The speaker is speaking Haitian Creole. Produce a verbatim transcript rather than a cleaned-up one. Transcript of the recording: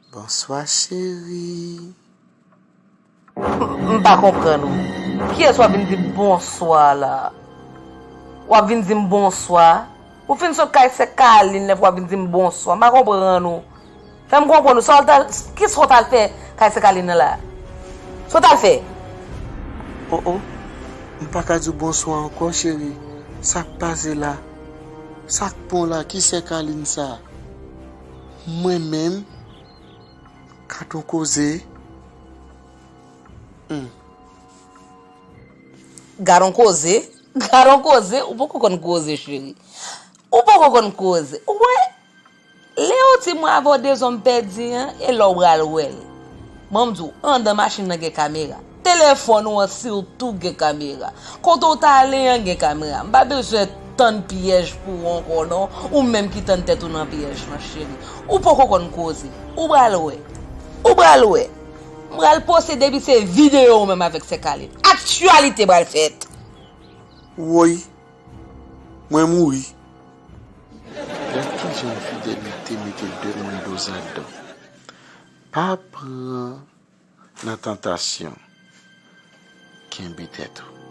Bonswa, cheri. M pa konprann ou. Kiyès w ap vin di bonswa la? W ap vin di m bonswa? Ou fin sot kay sè Kalin nèf, w ap vin di m bonswa. M pa konprann ou. Fè m konprann ou. Sa w t al, kisa w t al fè kay sè Kalin nan la? Sa w t al fè? Oh oh, m pa ka di w bonswa ankò, cheri. Sa k pase la? Sa k bon la? Ki sè Kalin sa? Mwen menm? Gad on koze. Hmm. Gad on koze? Gad on koze? Ou poko konn koze, cheri. Ou poko konn koze. Ou wè? Lè yo di mwen avè w dezòm pèdi an, e lè w pral wè l. Ban m di w, anndan machin nan gen kamera. Telefòn ou an sitou gen kamera. Kote w t ale an gen kamera. M pa bezwen tann pyèj pou ou ankò non. Ou menm ki tann tèt ou nan pyèj lan, cheri. Ou poko konn koze. Ou pral wè. Ou pral wè. M pral poste depi se videyo ou menm avèk sè Kalin. Aktyalite pral fèt. Woy, mwen mouri. Gad kijan enfidelite mete de moun do zadan. Pa pran nan tantasyon. Kenbe tèt ou.